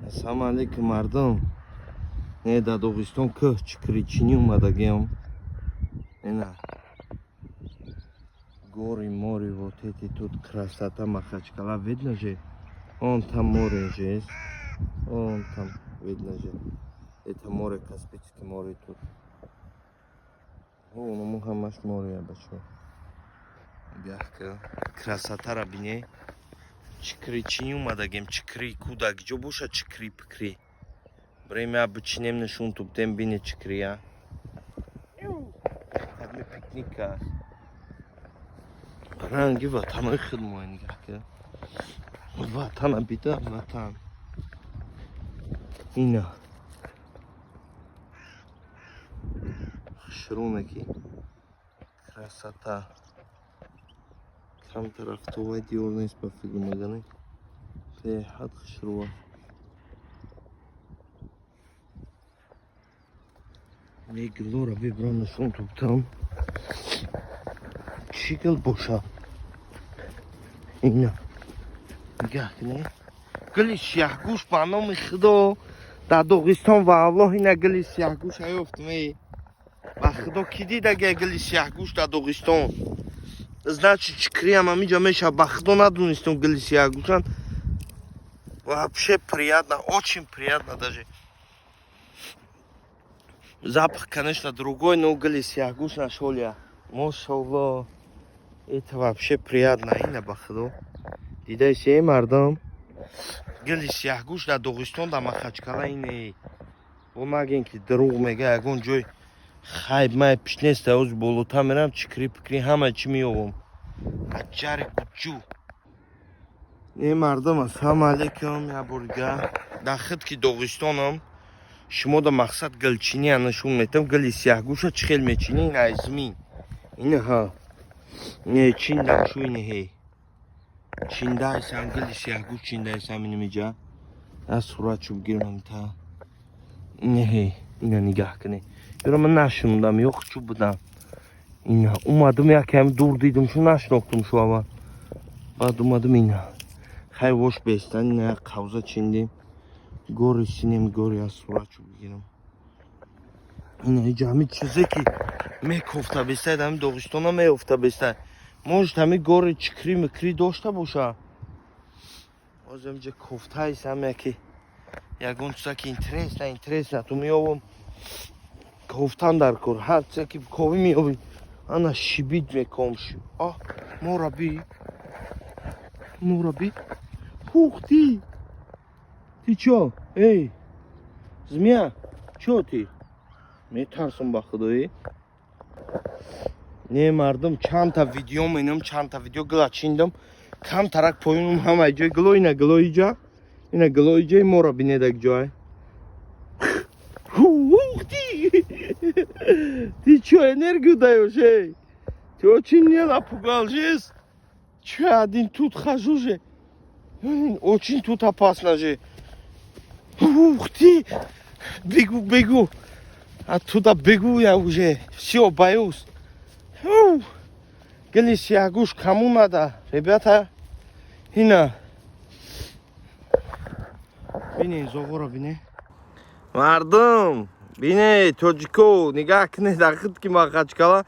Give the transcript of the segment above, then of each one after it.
Ассалому алейкум, мардум. Не, дар Доғистон кӯҳ чикричинӣ омадагиам. Ина горы, море, вот эти тут красота Махачкала, видно же? Вон там море же есть. Вон там видно же. Это море, Каспийское море тут. О, ну ҳамаш море, бачо. Бяхка. Красота ра бине. Чикричинӣ омадагем, чикри кудак ҷо боша, чикри пикри. Бирем, бичинем, нишон тубтем, бине чикрия. Кадми пикник аст. Ранги ватанои худмо, нигаҳ ка. Ватана бида, ватан. Ина. Хушруне ки. Красота. Кам тарафтовай диёр нест, ба фикр мезанем. Беҳад хушрӯа. Меглора бибрам, нишон тубтам. Чӣ гил боша? Ина. Нигаҳ кунед. Гили сияҳгӯш, ба номи Худо, дар Доғистон ва Аллоҳ, ина гили сияҳгӯш аёфтам, эй. Ба Худо, ки дидага гили сияҳгӯш дар Доғистон? Значит, чикриам ҳаминҷа мешавад. Ба Худо, надонистам гили сияҳгӯшан. Вообще приятно, очень приятно даже. Запах, конечно, другой, но гили сияҳгӯш нашёл я. Мошалло. Это вообще приятно. Ина, ба Худо. Дидаи, эй, мардум? Гили сияҳгӯш дар Доғистон, дар Махачкала ине. Бо нагем, ки дурӯғ мега, ягон ҷой хайб май пиш нест, оз болота мерам, чикри пикри ҳама чӣ меёбам. Аҷари гуҷу. Не, мардум, ассалому алейкум, як бор дига. Дар худ ки Доғистонам, шумо да мақсад гилчиния нишон метам, гили сияҳгӯша чӣ хел мечинӣ, ин айзмин. Ина ҳа. Не, чиндам шу ине ҳей. Чиндаисам гили сияҳгӯш, чиндаисам инамиҷа. Аз сурат чӯб гирам та. Ине ҳей, ина нигаҳ кунед. Ёра ман нашунудам, ё хучу будам. Ина омадам, якам дур дидам, шу нашинохтум шу аввал. Баъд омадам, ина. Хай вош бестан, ина як қавза чиндем. Гори синем, гори аз сурат чӯб гирам. Ина иҷа ҳамин чизе ки мекофта бестаед, ҳамин Доғистона меофта бестаед. Может, ҳамин гори чикри микри дошта боша. Ҳозир инҷа кофтаис ҳам яке ягон чиза ки интересно, интересно ту меёбам. Кофтан дар кор, ҳар чизе ки ковӣ меёбӣ. Ана шибит меком. А, мора би. Мора би. Ух ты! Ты чё? Эй! Змея, чё ты? Метарсам, ба Худои. Не, мардум, чандта видео менам, чандта видео гила чиндам. Камтарак поёнум ҳамаи ҷой гило, ина гило иҷа. Ина гило иҷаи моро бинедак ҷой. Ух ты! Ты чё, энергию даешь, эй? Ты очень меня напугал, жесть. Чё, я один тут хожу же? Очень тут опасно же. Ух ты! Бегу, бегу. Оттуда бегу я уже. Все, боюсь. Гили сиягуш кому надо? Ребята, ина. Бинен, зоғоро бине. Мардум, бине, тоҷико, нигаҳ кунед, дар худ ки Махачкала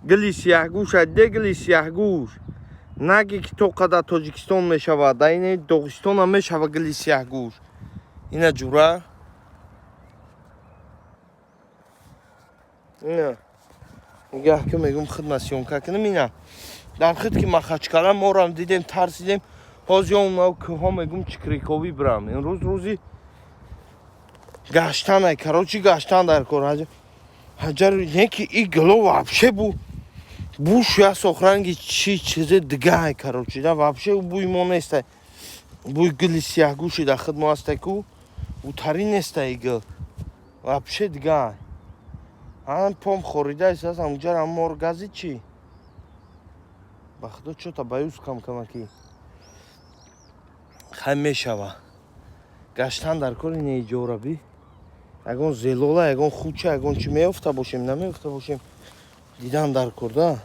гили сияҳгӯш аде, гили сияҳгӯш. Наги ки то қадар Тоҷикистон мешавад, дар ини Доғистонам мешавад гили сияҳгӯш. Ина ҷура. Ина. Нигаҳ ки мегум, хидмат съёмка кунам ина. Дар худ ки Махачкала морам дидем, тарсидем. Ҳозир он кӯҳҳо мегум, чикриковӣ бирам. Имрӯз рӯзи гаштан ай, короче, гаштан дар кор. Ҳаҷар не ки и гило вообще бу буш я сохранги чи чизе дига ай, короче, да вообще буи мо нестай. Буи гили сияҳгӯши дар худ мо ҳастай ку, утари нестай гил. Вообще дига ай. Ҳам пом хорида истас, ҳамуҷара мор гази чӣ? Ба Худо, чё-то боюсь кам-камаки. Хай, мешава. Гаштан дар кори неиҷора би. Ягон зелола, ягон хуча, ягон чӣ меёфта бошем, намеёфта бошем. Дидан дар кор да.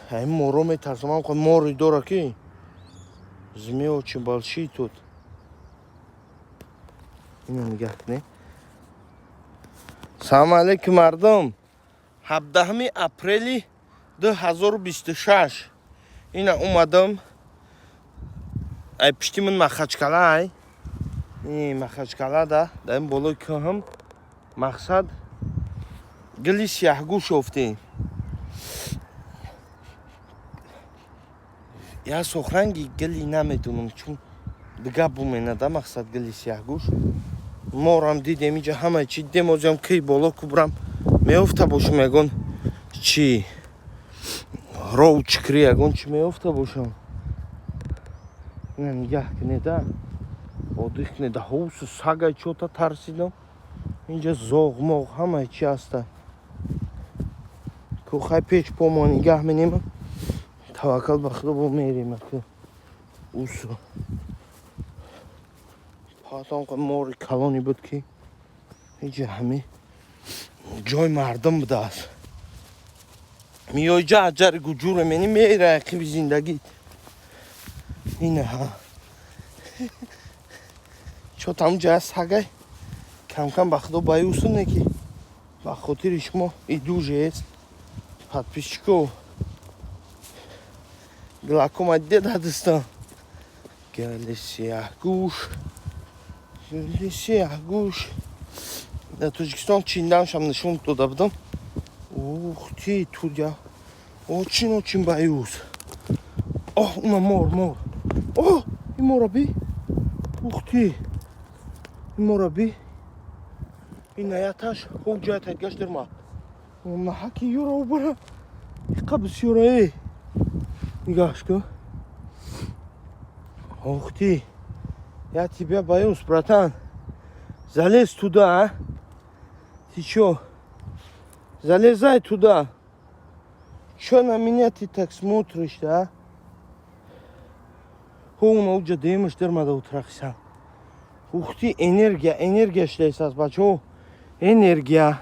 Ҳамин моро метарсам, ҳам мори дора ки. Змеи очень большие тут. Ина нигаҳ кунед. Салому алейкум, мардум. 17 апрели 2026 ина омадам. Ай, пишти ман Махачкала, ай Махачкала да, дар ин болои кӯҳам, мақсад, гили сияҳгӯш ёфтем. Я сохранги гили намедунам, чун дига буменада, мақсад, гили сияҳгӯш морам дидем. Иҷа ҳамаи чи дидем. Озиам ки боло кубрам меёфта бошам, ягон чи ров чикри, ягон чи меёфта бошам. Ина нигаҳ кунеда, отдых кунеда. Ҳовсу сагай чота тарсидам. Инҷа зоғ-моғ ҳамаи чи ҳаста. Кухай печ помо нигаҳ менемам. Таваккал ба Худо, бо мерем. Усу патон мори калоне буд, ки иҷа ҳами ҷои мардум будааст. Миёиҷа аҷари гуҷуре мени мера ақиби зиндагӣ. Инаҳа чо там ҷая сагай камкам, ба Худо, баюсуне, ки ба хотири шумо иду жест подписчиков глакома деда дастон. Гали сияҳгӯш, гали сияҳгӯш дар Тоҷикистон чинданшам нишон дода будам. Ух ты, тут я очень, очень боюсь. О, уна мор, мор. О, ин мора би. Ух ты, ин мора би. Ин наяташ хуб ҷая тайгаш дирма. Наҳаки юра убара иқа бисёра. Э, нигаҳш кун. Ух ты, я тебя боюсь, братан. Залез туда, а? Ты чё? Залезай туда. Чё на меня ты так смотришь, а? Хо, уна уҷа демаш дирмада утрахисан. Ух ты, энергия, энергия шлесас, бачо. Энергия.